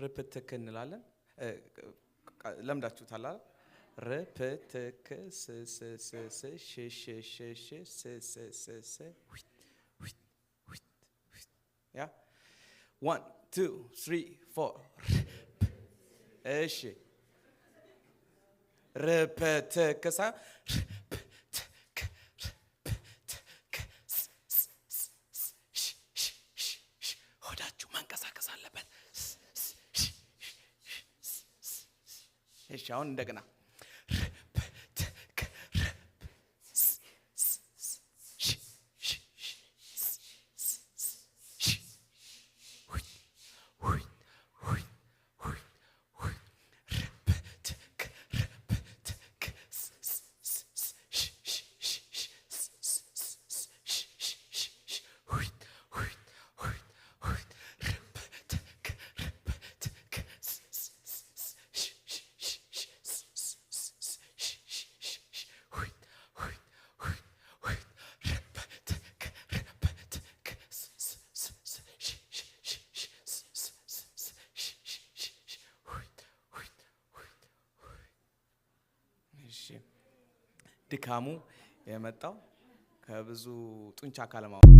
ርፕትክ እንላለን። ለምዳችሁታል አይደል? ርፕትክ ስ ስ ስ ስ ሽ ሽ ሽ ሽ ስ ስ ስ ስ ዊት ዊት ዊት ዊት። Yeah, 1, 2, 3, 4። እሺ፣ ርፕትክ ሳይሆን ርፕትክ ርፕትክ ስ ስ ስ ስ ሽ ሽ ሽ ሽ። ሆዳችሁ መንቀሳቀስ አለበት። ስ ስ ሽ ሽ ሽ ስ ስ ስ። እሺ፣ አሁን እንደገና ርፕትክ ርፕ ስ ስ ስ ሽ ሽ ሽ ስ ስ ስ ሽ ሁይ ሁይ ሁይ ሁይ ሁይ ርፕትክ ርፕትክ ስ ስ ስ ስ ሽ ሽ ሽ ሽ ስ ስ ስ ስ ሽ ሽ ሽ ሽ ሁይ ሁይ ሁይ ሁይ ርፕትክ ርፕትክ ስ ስ ስ ስ ሽ ሽ ሽ ሽ ስ ስ ስ ስ ሽ ሽ ሽ ሽ ሁይ ሁይ ሁይ ሁይ ርፕትክ ርፕትክ ስ ስ ስ ስ ሽ ሽ ሽ ሽ ስ ስ ስ ስ ሽ ሽ ሽ ሽ ሁይ ሁይ ሁይ ሁይ። እሺ፣ ድካሙ የመጣው ከብዙ ጡንቻ ካለማውጣት